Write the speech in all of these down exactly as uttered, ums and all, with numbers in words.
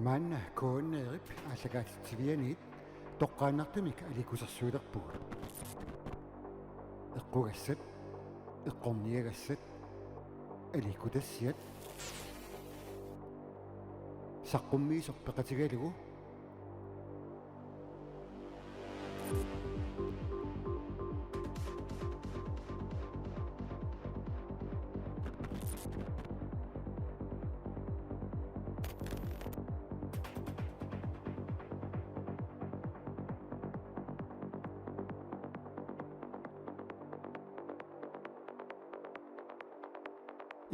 Maanna K N R-ip aallakaatitsivianiit toqqaannartumik aliikkusersuilerpugut. Eqqugassat, eqqorniagassat, aliikkutassiat, saqqummiisoq peqatigalugu.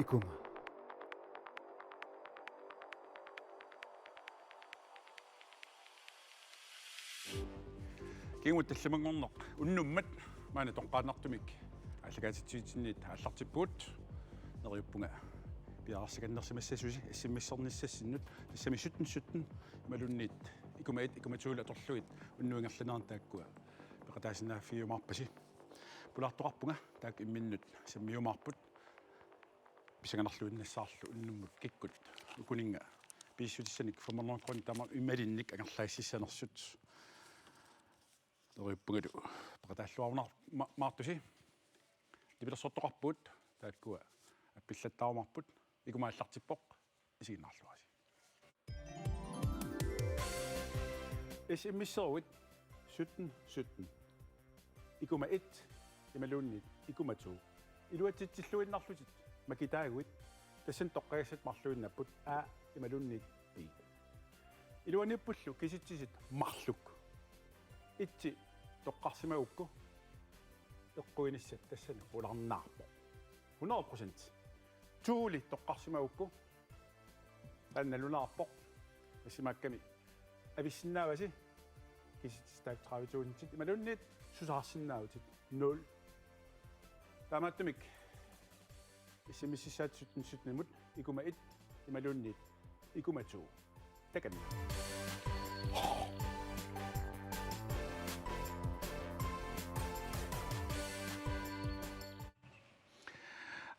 Ikuma. Kingumut tallimanngorneq unnummat maani toqqaannartumik aallakaatitsivitsinniit aallartippugut. Neriuppunga piareersikannersimassasusi S M S-ernissassinnut, tassami sytten sytten imaluunniit ikuma et, ikuma to-lu atorlugit unnuit ingerlaneranni taakkua peqataasinnaaffigiumaarpasi. Pulaartoqarpunga taakku imminnut sammiumaarput. Pissanganarluinnassaarlu unnummut kikkut ukuninnga pisissutissanik fem hundrede kroner taama imaluunniit angerlaassissanersut. Neriuppungalu peqataalluarumaartusi. Nipilersortoqarpugut, taakkua appillattaarumaarput, ikuma aallartippoq, isiginnaarluarisi. S M S-eruit sytten sytten. Ikuma et imaluunniit ikuma to. Iluatsitsilluinnarlutit makitaaguit, tassani toqqagassat marluinnapput A imaluunniit B. Iluaniippullu kisitsisit marluk. Etsi toqqarsimagukku eqquinissat tassani qularnaarpoq. Hundrede procent. To-li toqqarsimagukku taanna nalunaarpoq. Tassimaakkami avissinnaavasi kisitsisitaat tredive tusindit imaluunniit susaarsinnaavutit nul. Taamaattumik S M S-issaat sytten sytten-imut ikuma et imaluunniit ikuma to. Takanna.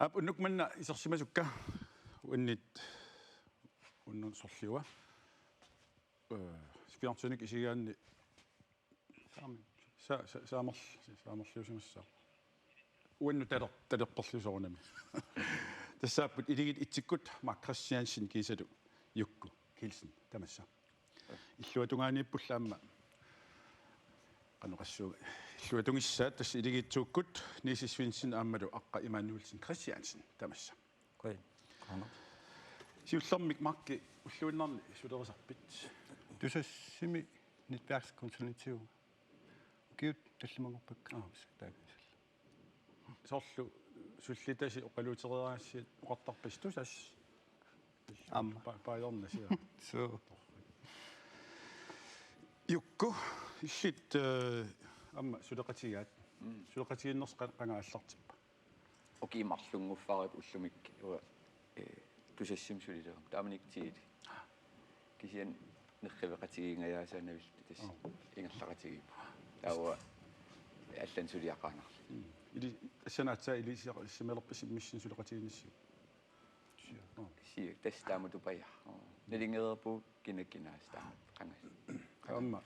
Aap, unnuk manna isersimasukka uannit unnuk sorliua. Eh, fjernsynik isigaanni Saami. Sa-, sa-, saamerl-, saamerliusimassaaq. Uannut taler-, talerperliusoq soorunami. Tassaapput Iligiit etsikkut Mark Christiansen kiisalu Jukku Kielsen tamassa. Illuatungaaniippullu aamma. Qanoqassuugut. Illuatungissaat tassa Iligiit tokkut Niels Svendsen aammalu Aqqa Immanuelsen Christiansen tamassa. Qujan. Qujanaq. Siullermik Mark, ulluinnarni sulerisarpit? Tusassimi netværkskonsulentiuvunga. Ukiut tallimanngorpakka. Aa. Taakku. Soorlu sullitasi oqaluutereeraangassi oqartarpisi Tusass? Aamma. Pa-, paajornasiaq. Suu. Jukku, illit, eh, aamma suleqatigaat. Mm. Suleqatigiinnersi qa-, qanga aallartippa? Ukiut marlunnguarput ullumikkut, eh, Tusassimi sulilerama. Taamanikkut T L. Kisianni nerriveqatigiingajaasaanik tassa. Oh. Ingerlaqatigiippugut. Taava allanut suliaqaannarlugu. Mm. Ili-, tassani aatsaat ilisimalerpit S M S-inik suleqatigiinnissi? Sio. Oh. Sio, tassa taamatut paja. Oh. Nalunngereerpugut kina kinaasut taamatut qanga. Aamma.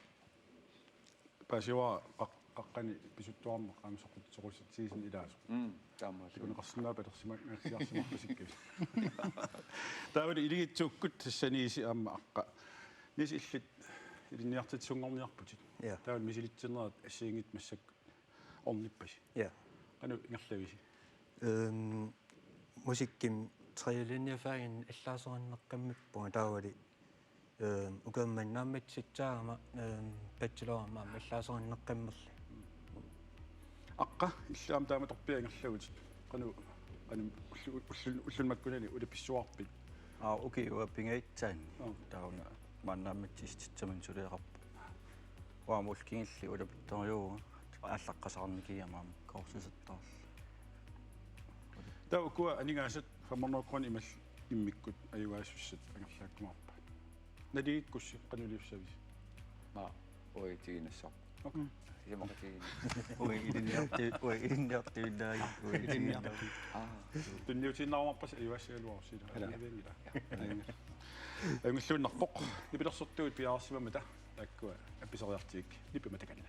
Paasivara qaq-, qaqqani pisuttuarneq aamma soqut-, soqutigisinnaasut ilaasoq. Mm, taamaasilluni. Tikuneqarsinnaavat palersimangaatsiarsimarpasikka. Taavalu Iligiit tokkut tassaniisi aamma Aqqa. Niels, illit ilinniartitsisunngorniarputit. Ja. Taavalu misilitsinerat assigiinngitsut massakkut ornippasi. Ja. Qanoq ingerlavisi? Øhm, musikkimi tredje linjefaginik allaaserinneqqammerpunga taavali, øhm, ukioq manna aamma itsitsaama, øhm, bachelorimi aamma allaaserinneqqammerlunga. Aqqa, illit aamma taamatorpiaq ingerlavutit. Qanoq, qanoq ullu-, ullu-, ulluni makkunani ulapissuarpit? Aa, ukiut uanga pingajuaanni. Aa. Taava maanna aamma itsitsaamani suleqarpunga. Uanga aamma ullut kingulliit ulapittorujuuvunga. Aallaqqasaarnikkama aamma kursusertarlunga. Taava ukua aningaasat fem hundrede kroner imal-, immikkut ajugaasussat angerlaakkumaarpaat. Naligiikkussi qanoq iliussavisi? Aa, uagutsigiinnassaaq. Okay. Isumaqatigiinni. Uagut ilinniarti-, uagut ilinniartuinnaavugut, uagut ilinniartuinnaavugut. Aa. Tunniutiinnaarumaarpasi ajugaassagaluarussi. Ala. Aviangila. Ja. Aviangila. Ajunngilluinnarpoq, nipilersortuut piareersimammata taakkua appiseriartigik nipimatakanna.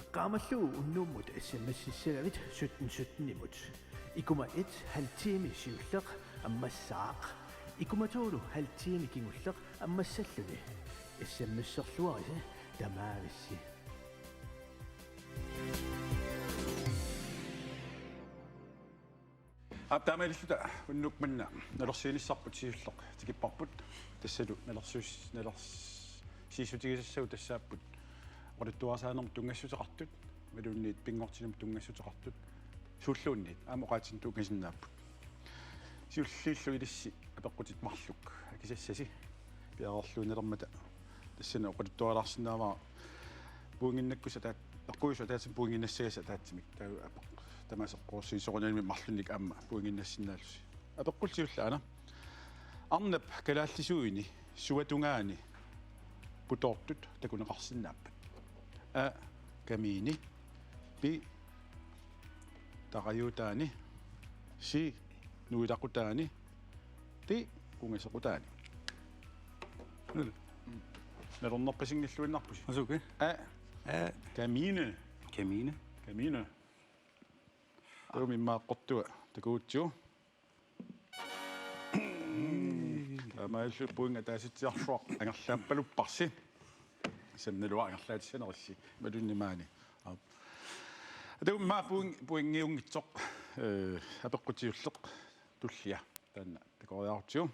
Eqqaamallugu unnummut S M S-issagavit sytten sytten-imut. Ikuma et halv time siulleq ammassaaq. Ikuma to halv time kingulleq ammassalluni. S M S-erluarisi tamaavissi. Aap, taamaalilluta unnuk manna nalersiinissarput siulleq tikipparput. Tassalu nalersuus-, nalersiissutigisassavut tassaapput oqaluttuarisaanermut tunngassuteqartut, imaluunniit pinngortinermut tunngassuteqartut, suulluunniit aamma oqaatsinut tunngasisinnaapput. Siulliullugu ilissi apeqqutit marluk akisassasi piareerluinnalermata tassani oqaluttuarilaarsinnaavara puinnginnakkussi ataat-, peqquissut ataatsimik puinnginnassagassat ataatsimik. Taava apeq-, Tamaasa eqqorsiisoq unami marlunnik aamma pointinnassinnaallusi. Apeqqut siulleq aana. Arnap kalaallisuini suatungaani putoortut takuneqarsinnaapput. A, kamiini. B, tarajuutaani. C, nuilaqutaani. D, qungasequtaani. Nalornerpasinngilluinnarpusi. Asuki. A, A, kamiini. Kamiini. Kamiini. Taava immaqa eqqortua takugutsigu. Taamaalillutit pointit ataasitsiarsuaq angerlaappalupparsi. Sannaluaq angerlaatissanerissi. Imaluunniit maani. Aap. Taava immaqa poin-, pointiunngitsoq, eh, apeqqut siulleq tullia. Taanna takoriarutsigu.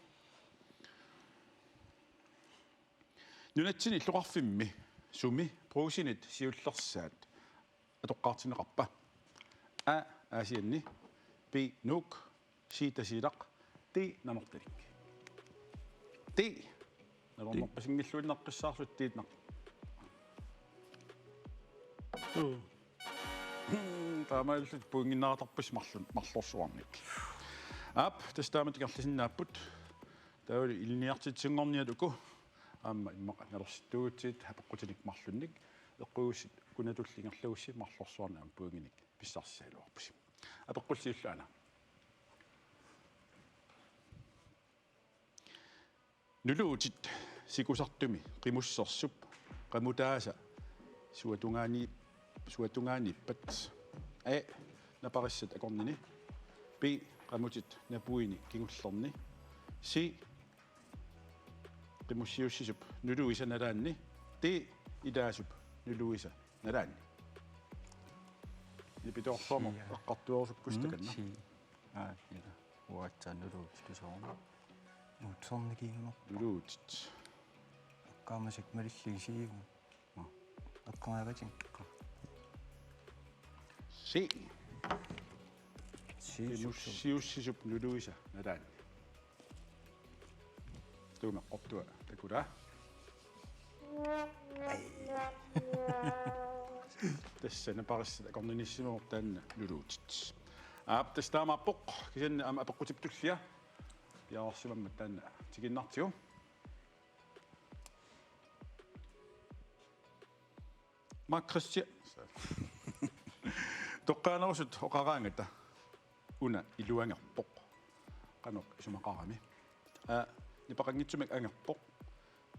Nunatsinni illoqarfimmi sumi Brugsenit siullersaat atoqqaartinneqarpa? A, Aasianni. B, Nuuk. C, Tasiilaq. D, Nanortalik. D, nalornerpasinngilluinnaqqissaarlutit D-naq. Uu. Taamaalillutit pointinnaartarpassi marlun-, marlorsuarnik. Aap, tassa taamatut ingerlasinnaapput. Taavalu ilinniartitsisunngorniat uku. Aamma immaqa nalorsittuugutsigit apeqqutinik marlunnik. Eqquussit kunatulli ingerlagussi marlorsuarnik aamma pointinik pissarsisaagaluarpusi. Apeqqut siulleq aana. Nuluutit sikusartumi qimussersup qamutaasa suatungaani-, suatungaaniippat? A, naparissat akornanni. B, qamutit napuini kingullerni. C, qimussiussisup nuluisa nalaanni. D, ilaasup nuluisa nalaanni. Nipitoorsuarmut C. Eqqartuerusukkusi takanna. C. Aa, ila. Uaatsaat nuluutit tusarunik. Uutsornikiigunarpoq. Nuluutit. Eqqaamasakka malillugu C. Eqqaamaavatinngikka. C. C. Qimussiussisup nuluisa nalaanni. Taava eqqortua takula. Ai. Tassa naparissat akornannissimavoq taanna nuluutit. Aap, tassa taamaappoq, kisianni aamma apeqqutip tullia piareersimammat taanna tikinnartigu. Mark Christian. Toqqaanerusut oqaraangata una iluangerpoq. Qanoq isumaqarami? A, nipaqanngitsumik angerpoq.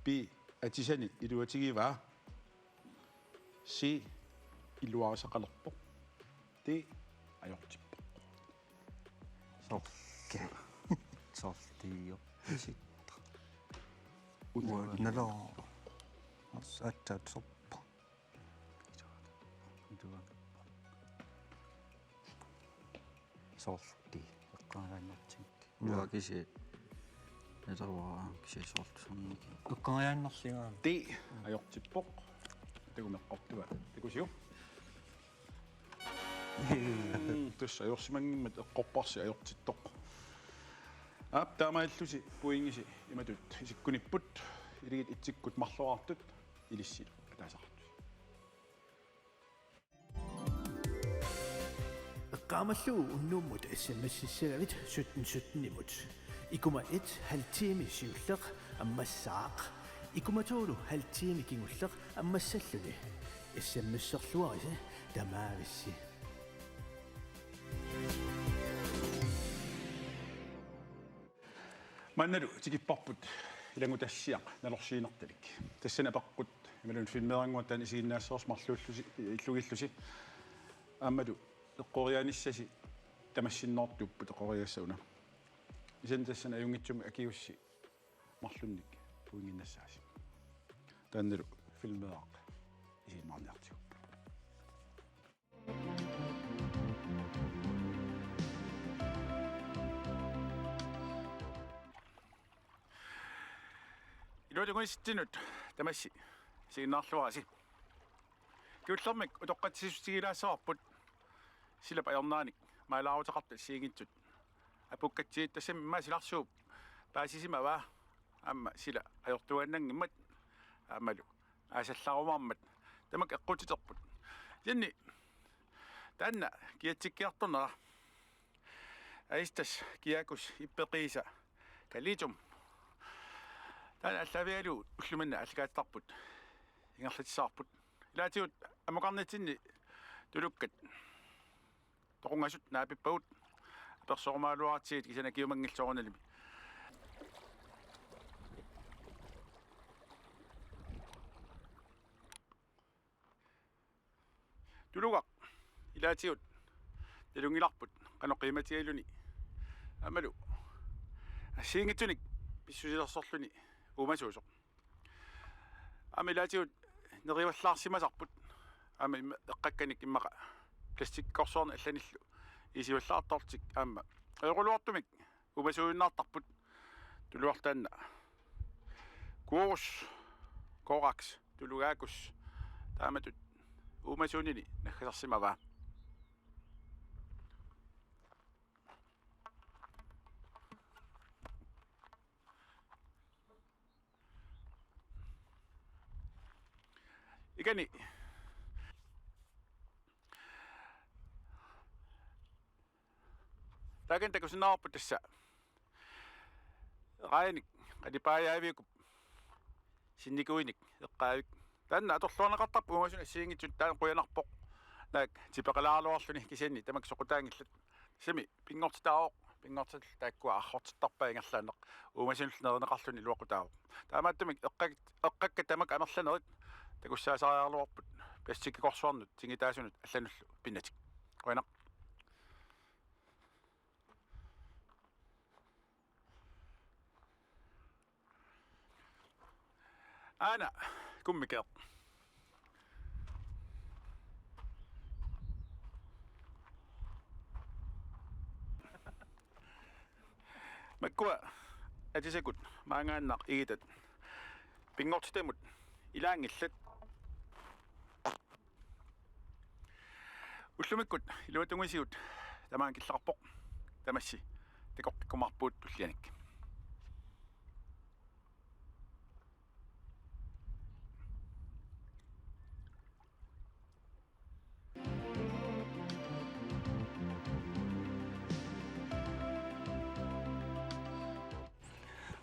B, atisani iluatigivaa. C, iluarisaqalerpoq. D, ajortippoq. Soorlu. Soorlu tiiorpasitta. Una. Nalo. As-, aatsaat sorpoq. Soorlu. Eqqaalaannartik. Uanga kisi. Nataruara kisi soorlu serniki. Eqqaalaannarligaa. D, ajortippoq. Takumeqqortua. Takusiuk. Mm, tassa ajorsimanngimmat eqqorparsi ajortittoq. Aap, taamaalillusi pointisi imatut isikkunipput, ilagit itsikkut marloraartut, ilissilu ataasiartusi. Eqqaamallugu unnummut S M S-issagavit sytten sytten-imut. Ikuma et halv time siulleq ammassaaq. Ikuma to halv time kingulleq ammassalluni. S M S-erluarisi tamaavissi. Maannalu tikipparput ilanngutassiaq nalorsiinertalik. Tassani apeqqut imaluunniit filmeerannguaq taanna isiginnaassavarsi marluullusi, illugillusi. Aammalu eqqoriaanissasi tamassinnoortuupput eqqoriaassaq una. Kisianni tassani ajunngitsumik akiuussi marlunnik pointinnassaasi. Taannalu filmeeraq isiginnaarniartigu. Iluatungaasitsinnut tamassi isiginnaarluarisi. Kingullermik utoqqatsissutigilaassavarput silap ajorneranik maalaaruteqartut assigiinngitsut. Apukkatsigit tassami immaqa silarsuup paasisimavaa aamma sila ajortuaannanngimmat aammalu aasallarumaarmat tamakku eqqutsiterput. Kisianni Taanna kiatsikkiartornera Aistas Kiakus Ippeqiisa Kalitum. Taanna allaavigalugu ullumimut aallakaatitarput ingerlatissavarput. Ilaatigut amukarnitsinni tulukkat toqungasut naapippagut apersorumagaluaratsigit kisianni akiumanngillat soorunalimi. Tulugaq ilaatigut nalunngilarput qanoq qiimatigaluni aammalu assigiinngitsunik pissusilersorluni uumasuusoq. Aamma ilaatigut nerivallaarsimasarput aamma imma eqqakkanik immaqa plastikkikorsuarnik allanillu iisivallaartorlutik aamma ajoraluartumik uumasuujunnaartarput. Tulugaq taanna Kuorus, Korax, Tulugaakus taamatut uumasuunini naggasarsimavaa. Ikani. Taakani takusinnaavarput tassa eqaajanik qalipaajaaviukup sinnikuinik eqqaavik. Taanna atorluarneqartarpoq uumasunik assigiinngitsunik, taanna qujanarpoq. Naak tipeqalaaraluarluni kisianni tamakku soqutaanngillat. Tassami pinngortitaavoq, pinngortitallu taakkua arrortittarpaat ingerlaannaq, uumasunillu nerineqarluni iluaqutaavoq. Taamaattumik eqqak-, eqqakkat tamakku amerlanerit takussaasariaraluarput plastikkikorsuarnut tingitaasunut allanullu pinnatik. Qujanaq. Aana kummikeeq. Makkua atisakut maangaannaq igitat pinngortitamut ilaanngillat. Ullumikkut iluatungiusigut tamaanga killeqarpoq. Tamassi takoqqikkumaarpugut tullianik.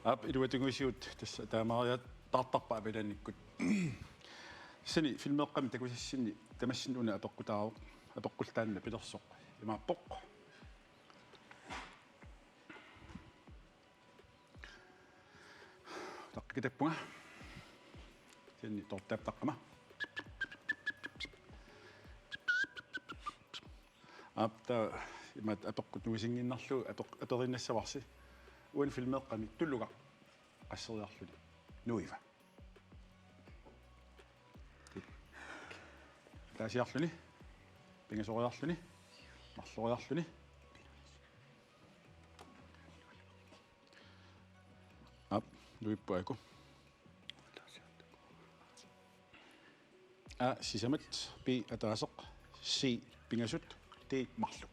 Aap, iluatungiusigut tassa taamaariattaartarput apilaannikkut. Tassani filmeeqqami takusassinni tamassinni una apeqqutaavoq. Apeqqullu taanna pilersoq imaappoq: Utaqqikitappunga. Kisianni toortaap taqqama. Aap, taava imaattoq apeqqut nuisinngiinnarlugu apeq-, aperiinnassavarsi. Uani filmeeqqami Tulugaq qasseriarluni nuiva. Ataasiarluni, pingasoriarluni, marloriarluni. Aap, nuipput aajuku. A sisamat, B ataaseq, C pingasut, D marluk.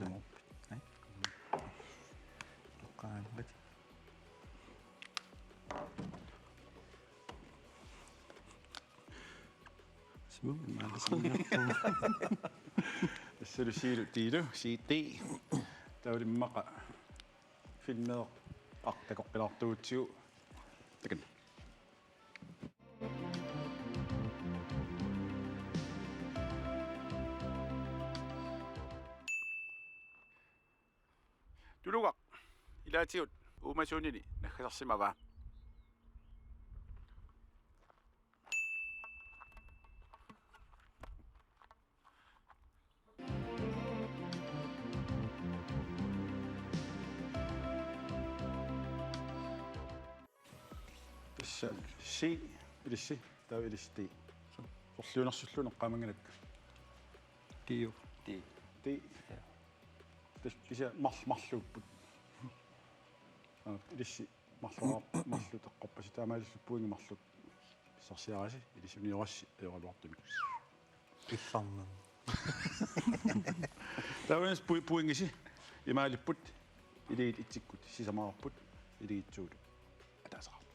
Tamu. Hej. Loqqaanngilaq. Smooth, maanna sinniarpugut. Tassalu C-lu D-lu, C D. Taava immaqa filmeeqqap takoqqilaartugutsigu. Takanna. Tulugaq ilaatigut uumasuunini naggasarsimavaa. Tassa C ilissi, taava ilissi D. Sorliunersullugu eqqaamanngilakka. D-u. D. D. Ja. Tassa kisianni marl-, marluupput. Aa, ilissi marlora-, marluk eqqorpasi, taamaalillutit pointit marluk pissarsiarisi, ilissi uniorassi ajoraluartumik. Illarnani. Taava pui-, pointisi imaalipput, iligiit etsikkut sisamarput, iligiit toorlu ataaseqarput.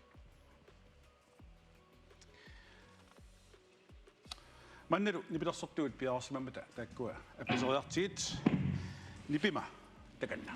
Maannalu nipilersortugut piareersimammata taakkua appiseriartigit, nipima takanna.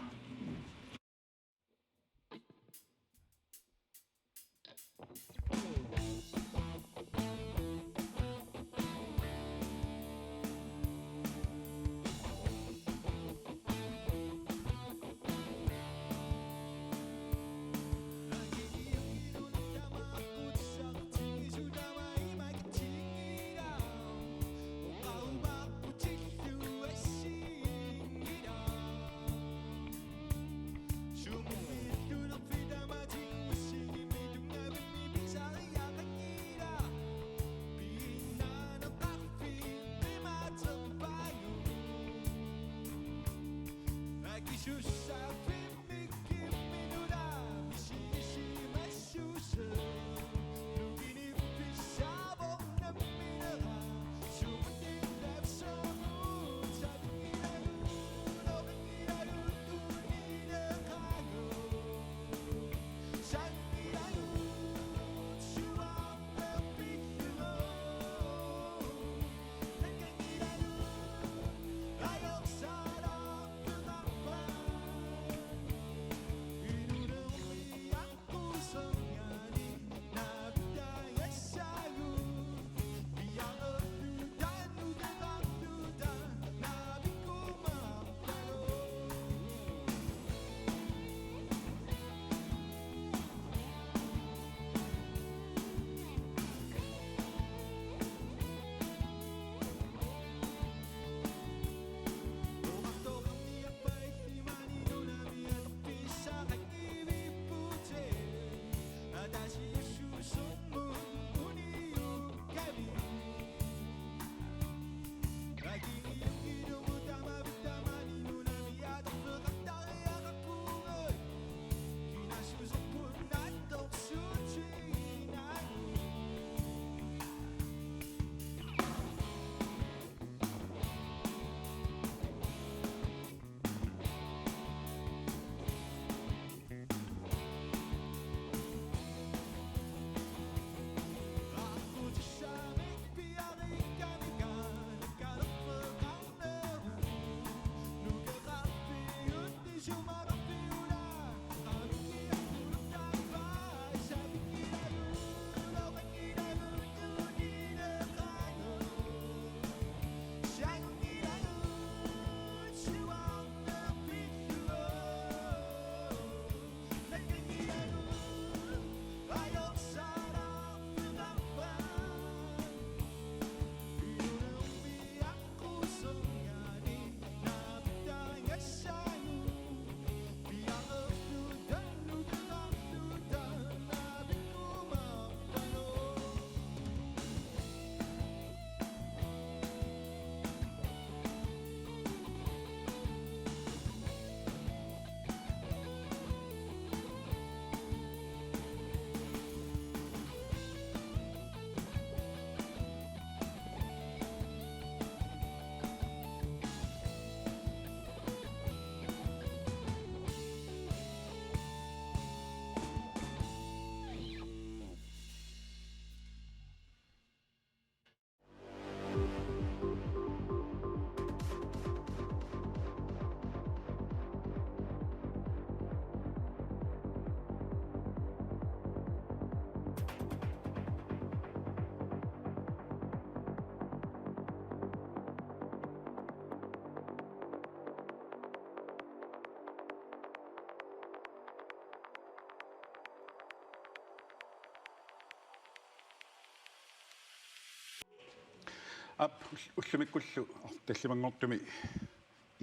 Aap, ull-, ullumikkullu tallimanngortumi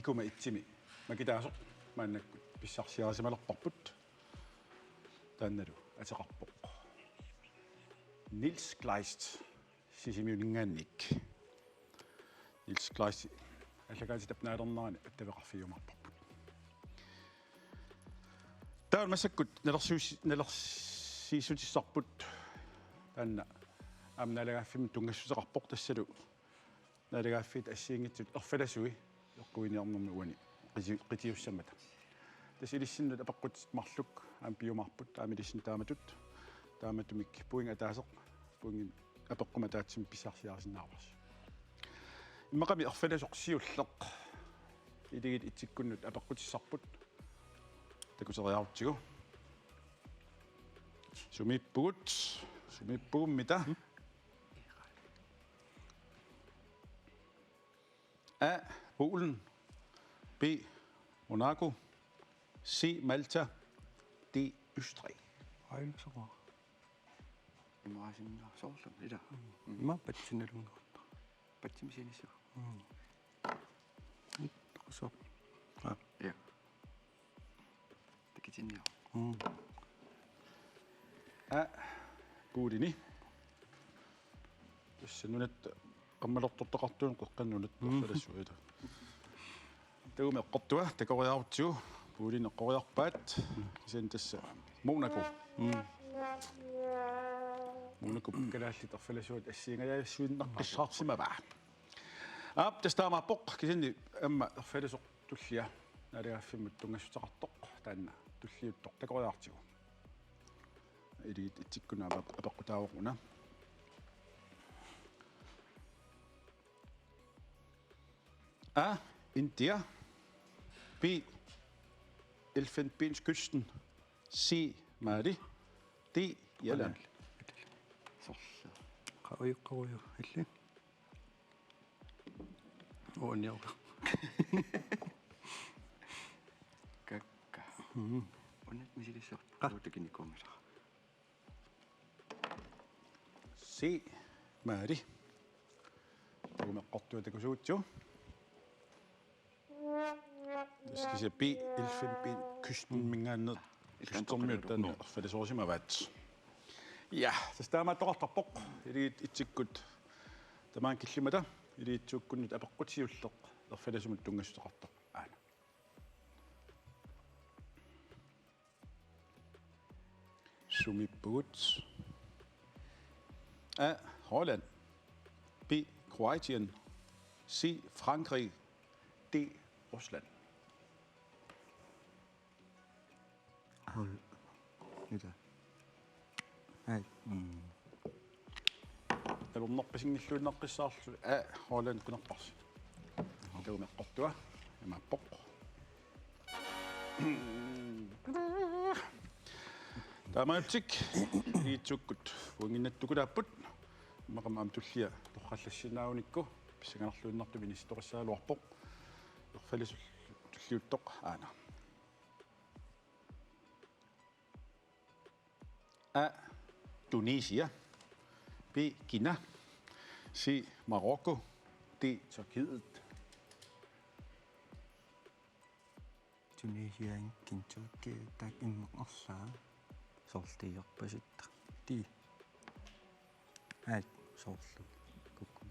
Ikuma Itsimi makitaasoq maannakkut pissarsiarisimalerparput. Taannalu ateqarpoq Niels Kleist Sisimiuninngaanniit. Niels Kleist allakaatitap naalernerani attaveqarfigiumaarparput. Taava massakkut nalersuis-, nalersiissutissarput taanna aamma naalagaaffimmut tunngassuteqarpoq, tassalu naalagaaffiit assigiinngitsut erfalasui eqquiniarnermi uani qiti-, qitiussammata. Tassa ilissinnut apeqqutit marluk aamma piumaarput, aamma ilissinnut taamatut, taamaattumik pointi ataaseq, pointi apeqqummi ataatsimik pissarsiarisinnaavarsi. Immaqami erfalasoq siulleq. Iligit itsikkunnut apeqqutissarput. Takuteriarutsigu. Sumiippugut. Sumiippugummita. A. Polen. B. Monaco. C. Malta. D. Østrig. Ej, så. Imaasinna soorlu ila. Ima patsinnalunnguarta. Patsimik sinissaa. Mm. Soorlu. Ja. Takutinniaruk. Mm. A. Poleni. Tassa nunatta ammalortortaqartuun qeqqanut nunatta. Mm. Erfalasuuta. Takuuk eqqortua, takoriarutsigu, Polen eqqoriarpaat, kisianni tassa Monaco. Mm. Monaco kalaallit erfalasuut assigiinngajassuinnaqqissaarsimavaa. Aap, tassa taamaappoq, kisianni aamma erfalasoq tullia naalagaaffimmut tunngassuteqartoq, taanna tulliuttoq takoriarutsigu. Iligit itsikkunnut ape-, apeqqutaavoq una. A. India. B. Elfenbenskysten. C. Mali. D. Irland. Soorlu. Qaujukkoruju illi. Uunniorlu. Kakka. Mhm. Unnat misilissaq. Qa. Uutakinikuumila. C. Mali. Takuuk eqqortua takusuutsigu. Tassa kisianni B. Elfenbenskysten mingaanneq. Kystermiut taanna erfalasoorsimavaat. Ja, tassa taamaattoqartarpoq. Iligit itsikkut tamaanga killimmata. Iligitsuukkunnut apeqqut siulleq. Erfalasumut tunngassuteqartoq. Aana. Sumiippugut. A. Holland. B. Kroatien. C. Frankrig. D. Rusland. Hol-, Ila. Ai. Mm. Takornarpasinngilluinnaqqissaarlugu. A. Holland qinerparsi. Takuuk eqqortua. Imaappoq. Taamaattumik iligitsuukkut pointinnattukulaapput. Immaqami aamma tullia torrallassinnaagunikku pissanganarluinnartumik inissittoqassagaluarpoq. Erfalasoq tulliuttoq aana. A. Tunisia. B. Kina. C. Marokko. D. Tyrkiet. Tunisia, Kina, Tyrkiet, taakku immaqa arlaat. Soorlu tiiorpasittoq. Tii. Ai, soorlu. Kukku.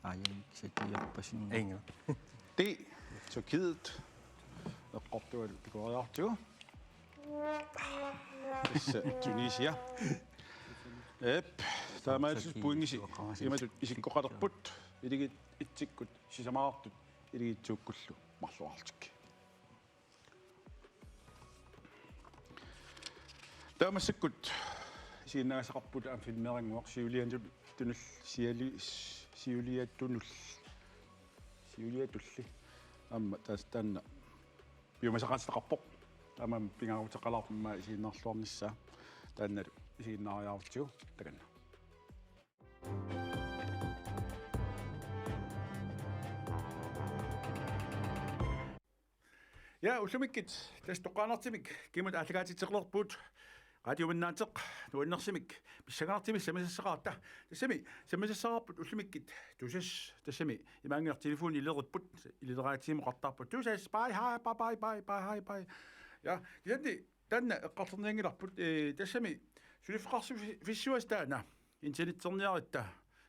Aajami kisiat tiiorpasinnaat. Inga. Tii. Tyrkiet. Eqqortualu takoriartigu. Tassa Tunisia. Ep, taamaattumik pointit imatut isikkoqalerput, iligit itsikkut sisamaqartut iligitsuukkullu marluartik. Taava massakkut isiginnaagassaqarput aamma filmerinnguaq siuliatunul, siali-, siuliatunul, siuliatulli. Aamma taas-, taanna piumasaqaateqarpoq. Taamaammat pingaaruteqalaarpoq aamma isiginnaarluarnissaa. Taannalu isiginnaariarutsigu takanna. Ja, ullumikkut tassa toqqaannartumik kimmut aallakaatitseqqilerput, Radiomannaanteq nuannersumik pissanganartumik sammisassaqaratta. Tassami sammisassaqarput ullumikkut Tusass, tassami imaanngilaq telefoni ileripput, ilileraatigineqartarpoq: Tusass, bye, hi, bye, bye, bye, bye, hi, bye. Ja, kisianni taanna eqqartornianngilarput, ee, tassami suliffeqarfissuasoq taanna, internetterniaratta,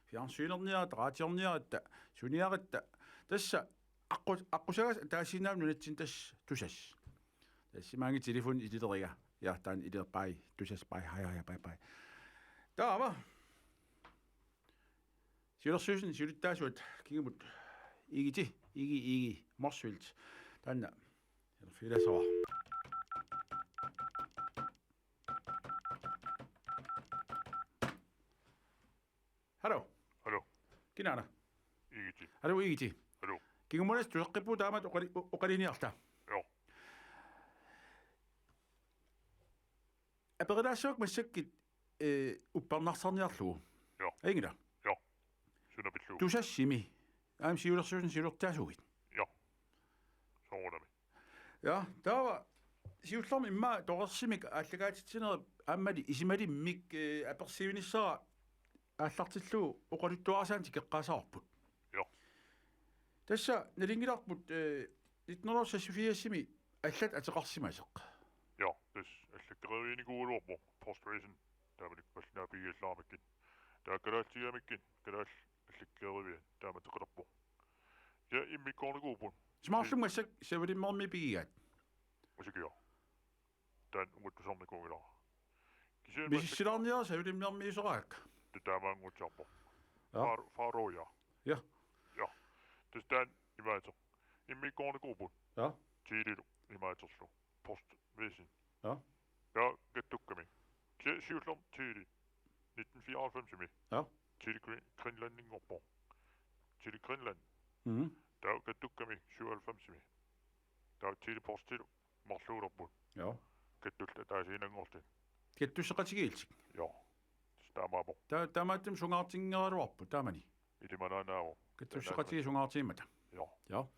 fjernsynerniaratta, radiorniaratta, suniaratta. Tassa aqqu-, aqqusaagassi ataasiinnaavoq nunatsinni tassa Tusass. Tassa imaanngilaq telefoni ilileriga. Ja, taanna ileq: bye, Tusass, bye, hi, hi, bye, bye. Taava. Siulersuisuni siulittaasuat kingumut Igiti, Igi, Igi Motzfeldt. Taanna. Siulersuisoq. Hallo. Hallo. Kinaana? Igiti. Aluu, Igiti. Aluu. Kingumut tusaqqippugut taamatut oqali-, o-, oqallinniarluta. Joo. Aperilaassavakka massakkut, eh, uppernarsarniarlugu. Joo. Ajunngila? Joo. Suna pillugu? Tusassimi. Aamma siulersuisuni siulersuisuugit. Joo. Soorunami. Ja, taava siullermik immaqa torersumik aallakaatitsinerup aammali isumalimmik, eh, apersuinissara aallartillugu oqaluttuarisaanik tikeqqaassavarput. Joo. Tassa nalunngilarput, eh, nitten hundrede seksogfirsimi allatut ateqarsimasoq. Joo, tassa allakkereersimanikuugaluarpoq Post Racing, taamanikkut qallunaat pigigallaramikkit. Taava kalaallitigigamikkit, kalaallit allakkereersimanerat taama ateqalerpoq. Ja, immikkoornikuupput. Isumaqarlunga massakkut Savalimmiormiit pigigaat. Massakkut, joo. Taanna uunga tusarnikuunngilara. Kisianni massakkut misissuilaarniaruk Savalimmiormiusoraakka. Taamaannguatsiarpoq. Ja. Far-, Faroe, ja. Ja. Ja. Tassa taanna imaattoq. Immikkoornikuupput. Ja. Telilu imaattorlu. Postvæsen. Ja. Ja, kattukkami. Kisianni siullermik Tele nitten fireoghalvfemsimi. Ja. Tele Gre-, Greenlandinngorpoq. Tele Greenland. Mhm. Taava kattukkami syvoghalvfemsimi. Taava Tele Postilu marluulerput. Joo. Kattullit ataasiinnanngortut. Kattusseqatigiillutik. Joo. Tassa taamaappoq. Ta-, taamaattumik sungaartinngeraluarput taamani. Ilimanarpoq. Kattusseqatigiit sungaartigimmata. Joo. Joo.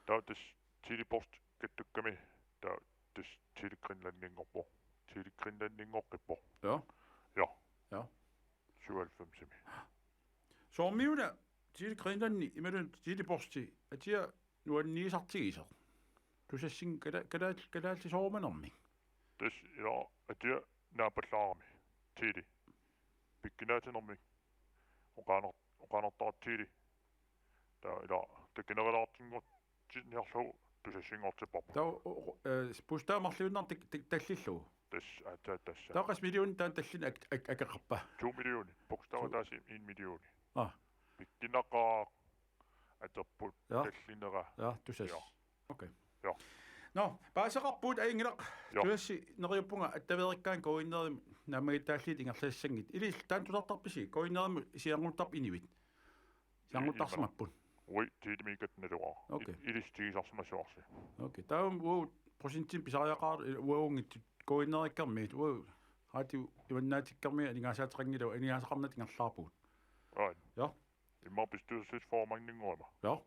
Taava tassa Tele Post kattukkami. Taava tassa Tele Greenlandinngorpoq. Tele Greenlandinngorpoq. Joo. Joo. Joo. Syvoghalvfemsimi. Soormiuna Tele Greenlandi imaluunniit Tele Posti atia nuanniisartigisoq. Tusassinga kala-, kala-, kalaallisoorumanermik. Tassa ila atia naappallaarami. Tele. Pikkunaatsinermik. Oqaaner-, oqaanertara Tele. Taava ila takunerulaartinngortinniarlugu tusassinngortipparput. Taava, o-, o-, eh, bogstavi marluinnartoq tak-, tak-, tallillugu. Tassa, aatsaat tassa. Taava qassit millionit taanna tallimat ak-, ak-, akeqarpa? To millioner. Bogstavi to. Taassi en million. Aa. Pikkunaqaaq atorput. Ja. Tallinera. Ja, tusass. Ja. Okay. Ja. Nå, paaseqarpugut, ajunngilaq. Ja. Tusassi neriuppunga attaveerikkaanni K N R-imi naammagittaalliit ingerlassanngit. Illit taanna tusartarpisi, K N R-imut sianernguttarput inuit? Sianernguttarsimapput. Ui, Telemiikkatta naluara. Okay. I-, ilissi tigusarsimassavarsi. Okay. Taava uagut procentimik pisariaqarpugut uagunngitsut K N R-ikkarmiut, uagut Radio Imannaatikkarmiut aningaasaateqanngilagut, aningaasaqarnatik ingerlaarpugut. Right. Ja. Immaqa bestyrelsesformandinnguama. Ja.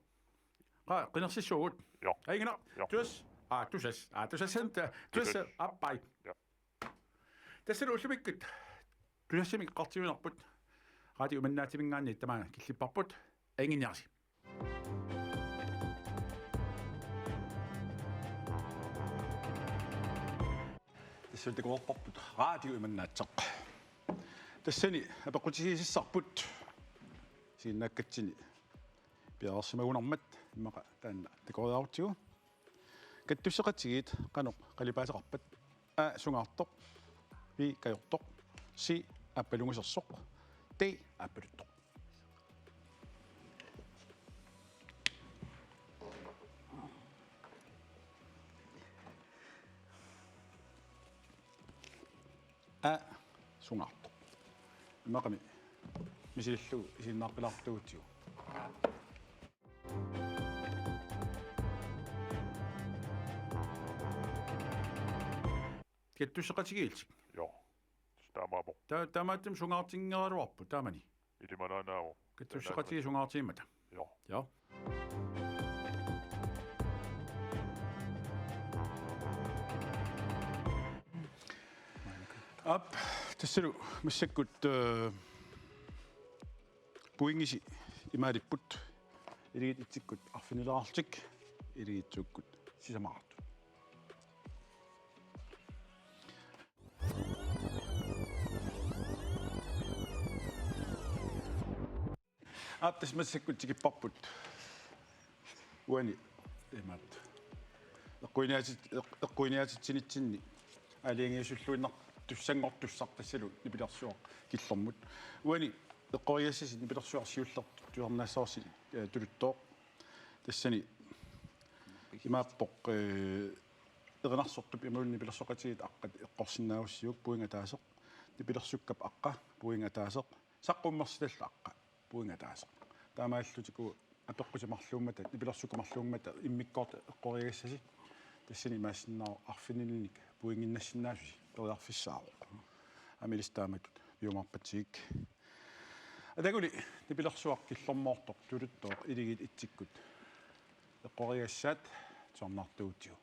Qaa, qinersissuugut. Ja. Ajunngilaq. Ja. Tusass. Aa, tusass. Aa, tusass. Tusass. Tusass. Aap, bye. Ja. Tassani ullumikkut tusassimik eqqartuinnarpugut. Radio Imannaatiminngaanniit tamaanga killipparput. Ajunnginniarisi. Tassa takuarparput Radio Imannaatsoq. Tassani apeqqutigisassarput. Isiginnaakkatsinni piareersimagunarmat immaqa taanna takoreerutsigu. Kattusseqatigiit qanoq qalipaaseqarpat? A, sungaartoq. B, kajortoq. C, aappalungusersoq. D, aappaluttoq. A, sungaartoq. Immaqami misilillugu isiginnaarpilaartuugutsigu. Kattusseqatigiillutik. Joo. Taamaappoq. Ta-, taamaattumik sungaartinngeraluarput taamani. Ilimanarpoq. Kattusseqatigiit sungaartigimmata. Joo. Joo. Aap, tassalu massakkut, eh, pointisi imaalipput: Akuleriit etsikkut arfinilaarlutik, Akuleriit tokkut sisamaqartut. Aap, tassa massakkut tikipparput. Uani imaattoq. Eqquiniaatit-, eq-, eqquiniaatitsinitsinni aalajangiusulluinnartussanngortussaq tassalu nipilersuaq killormut. Uani eqqoriassasi nipilersuaq siulleq tusarnaassavarsi, eh, Tuluttooq. Tassani imaappoq, eh, erinarsortup imaluunniit nipilersoqatigiit aqqat eqqorsinnaagussiuk, point ataaseq. Nipilersukkap aqqa, point ataaseq. Saqqummersitallu aqqa, point ataaseq. Taamaallutik uku apeqqutit marluummata, nipilersukkut marluummata immikkoortut eqqoriagassasi. Tassani imaassinnaavoq arfinilinnik pointinnassinnaasusi periarfissaavoq. Aamma ilissi taamatut piumaarpatsigik. Ataguli nipilersuaq killormoortoq tuluttooq Iligiit etsikkut eqqoriagassaat tusarnaartuugutsigu.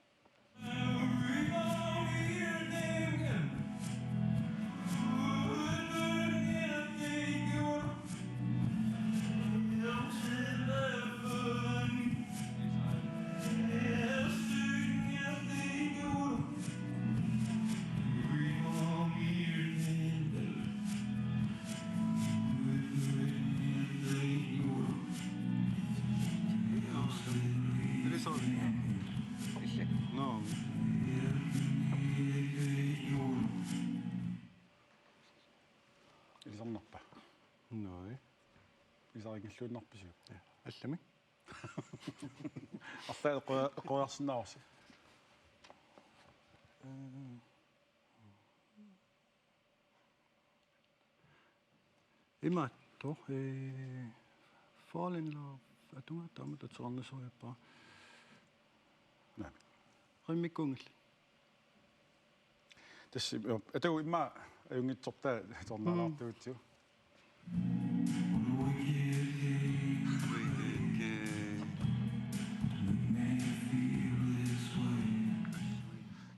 Nå. Ilisarnarpa? Nå. Ilisarinngiluinnarpisiuk? Ja. Allamik. Arlaat eqqu-, eqquiarsinnaavarsi. Imaattoq, ee, Fall in Love, atuga taamatut ateqarnissarpara. Naamik. Rimmikkungil. Tassa, jo, atu imma ajunngitsortaa tornaalaartuutsiu.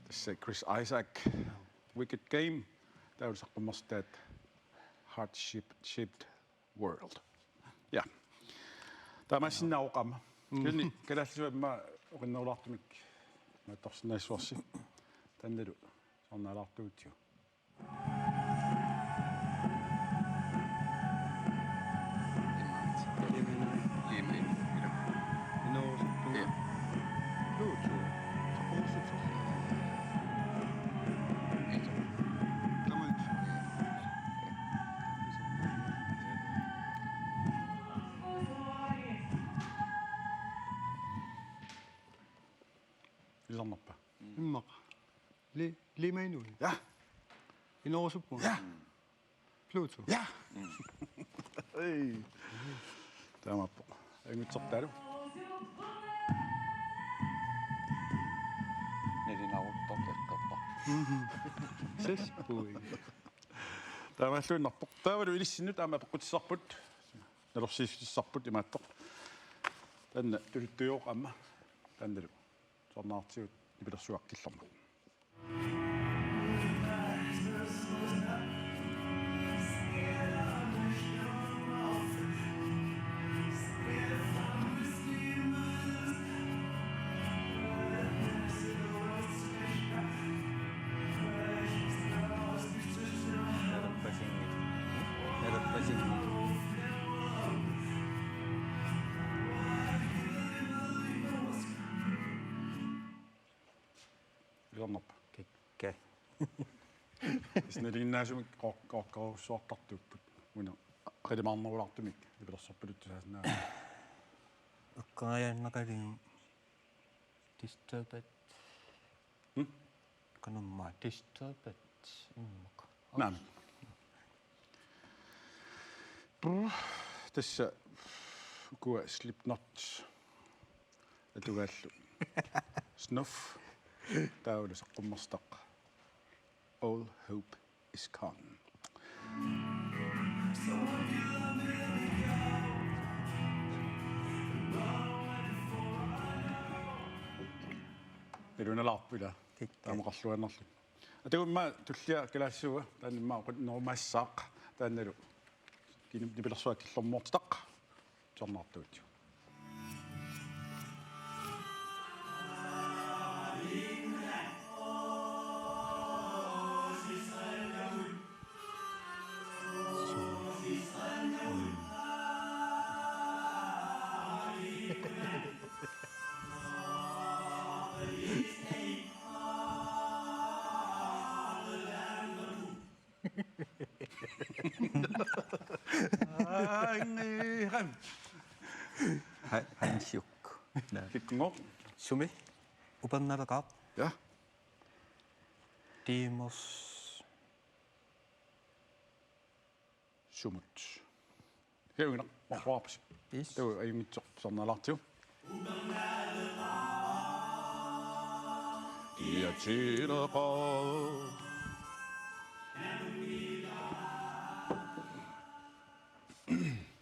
Tassa Chris Isaak, Wicked Game, taava saqqummersitaat Heart Shaped World. Ja. Taamaassinnaavoq aamma. Mm. Kisianni kalaallisut imma oqinnerulaartumik imaattorsinnaassuarsi. Taannalu tornaalaartuutsigu. Ilisarnarpa? Immaqa. Li-, Lima Inuit. Ja. Inorusuppunga. Ja. Pluto. Ja. Ei. Taamaappoq. Ajunngitsortaalu. Nalinaruttortoq eqqortoq. Mhm. Seks point. Taamaalluinnarpoq. Taavalu ilissinnut aamma apeqqutissarput. Nalorsiissutissarput imaattoq. Taanna tuluttuuvoq aamma. Taannalu. Tornaartigut nipilersuaq killormoortoq. Ilisarnarpa? Kikka. Tassa nalinginnaasumik qooq-, qooqqarujussuartartuupput. Una qalimaarnerulaartumik nipilersorpaluttussaasinnaavoq. Eqqaajaannaqalinga Disturbed. Hmm? Kanumma Disturbed immaqa. Naamik. Brr, tassa ukua Slipknot atugaallu. Snuff. Taavalu saqqummersitaq All Hope Is Gone. Ilunalaarpila. Kikka. Taamaqarluinnarli. Atagu imma tullia kalaallisuua, taanna imma oqinnerumaassaaq, taannalu kisianni nipilersuaq killormoortitaq, tusarnaartuutsigu. Aa, ingi, ham. Ha-, Hansiuk. Naa. Kikkunngoq. Sumi? Upernaleqaaq. Ja. Tiimers. Sumut. Kevin, marluarpasi. Yes. Taava ajunngitsoq tusarnaalaartigu.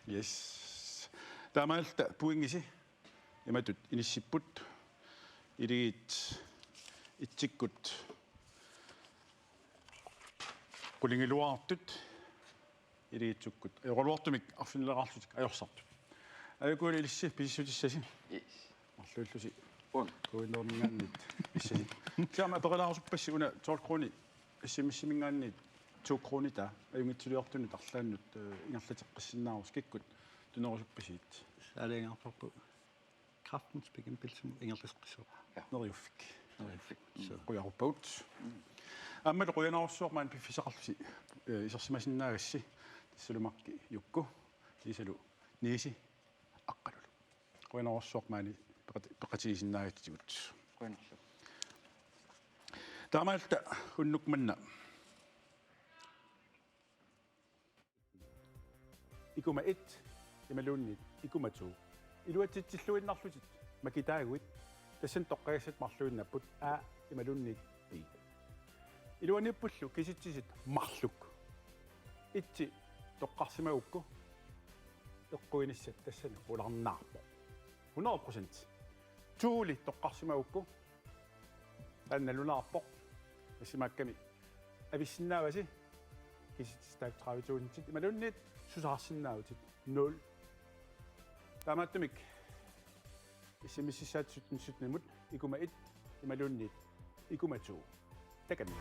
Yes. Taamaalilluta pointisi imatut inissipput: Iligiit etsikkut qulingiluaartut, iligiit sukkut ajoraluartumik arfinileqaarlutik ajorsartut. Aajukua ilissi pisissutissasi. Yes. Marluullusi. Uanga. Kuinnermingaanniit pissasi. Siama peqilaarusuppassi una tolv kroner S M S-imingaanniit to kroner taava ajunngitsuliortunut arlaannut, eh, ingerlateqqissinnaavusi, kikkut tunerusuppisiit? Saaliangaarparput Kræftens Bekæmpelsimut ingerlateqqissavarput. Ja. Neriuffik. Neriuffik. Mm. Qujaruppagut. Mm. Aammalu qujanarsuaq maani piffissaqarlusi, eh, isersimasinnaagassi, tassalu Marki Jukku, kiisalu Niisi Aqqalulu. Qujanarsuaq maani peqat-, peqatigisinnaagatsigut. Qujanarsuaq. Taamaalilluta unnuk manna Ikuma et imaluunniit Ikuma to iluatsitsilluinnarlutit makitaaguit, tassani toqqagassat marluinnapput A imaluunniit B. Iluaniippullu kisitsisit marluk. Etsi toqqarsimagukku eqquinissat tassani qularnaarpoq. Hundrede procent. Tooli toqqarsimagukku taanna nalunaarpoq. Tassimaakkami avissinnaavasi kisitsisit tredive tusindit imaluunniit susaarsinnaavutit nul. Taamaattumik S M S-issaat sytten sytten-imut Ikuma et imaluunniit Ikuma to. Takanna.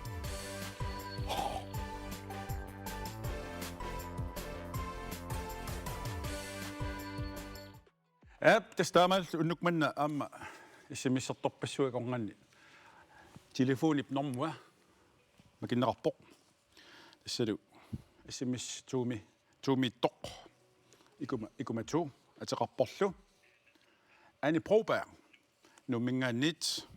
Aap, tassa taamaalilluta unnuk manna aamma S M S-ertorpassuit akornanni telefonip normua makinneqarpoq. Tassalu S M S to-mi, to-miittoq. Ikuma, Ikuma to ateqarporlu. Aani Broberg Nuummingaanniit.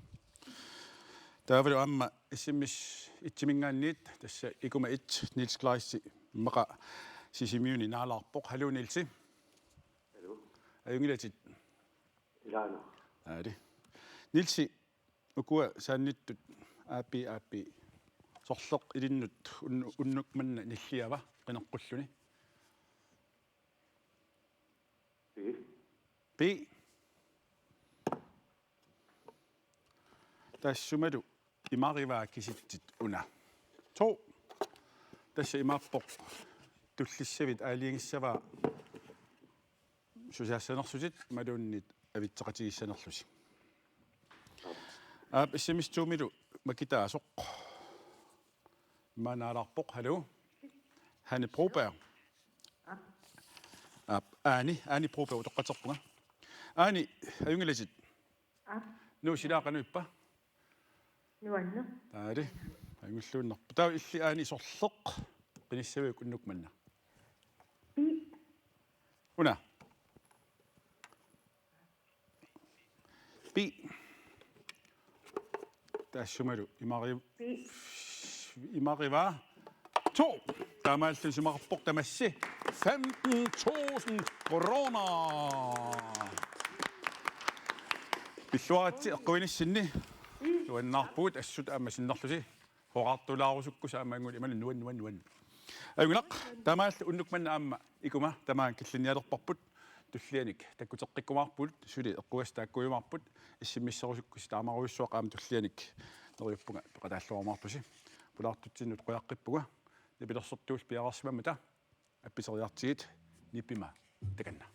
Taavalu aamma S M S et-imingaanniit, tassa Ikuma et, Niels Kleist, immaqa Sisimiuni naalaarpoq. Haluu Nielsi. Haluu. Ajunngilatit. Ilaanni. Aali. Nielsi, ukua saannittut A B A B. Sorleq ilinnut un-, unnuk manna nilliava qineqqulluni? B. B. Tassumalu imarivaa kisitsit una. To. Tassa imaappoq tullissavit aalajangissavaa susaassanersutit imaluunniit avitseqatigiissanerlusi. Aap, S M S to-milu makitaasoq. Immaqa naalaarpoq, haluu. Hanne Broberg. Aap, Aani, Aani Broberg utoqqatserpunga. Aani, ajunngilatit. Aap. Nuu, silaa qanoq ippa? Nuanneq. Taali. Ajunngilluinnarpoq. Taava illit Aani sorleq qinissaviuk unnuk manna? Pi. Una. Pi. Tassumalu imari-, Pi. Imarivaa. To. Taamaalilluta isumaqarpoq tamassi femten tusind kroner. Pilluaritsi eqquinissinni. Nuannaarpugut, assut aamma sinnerlusi. Horaartulaarusukkusi aamma angul imalu nuan, nuan, nuan. Ajunngilaq, taamaalilluta unnuk manna aamma Ikuma tamaanga killinnialerparput, tullianik takkuteqqikkumaarpugut, suli eqqugassat taakkuujumaarput, S M S-erusukkusi taamarujussuaq aamma tullianik neriuppunga peqataalluarumaartusi. Pulaartutsinnut qujaqqippunga, nipilersortuullu piareersimammata, appiseriartigit, nipima takanna.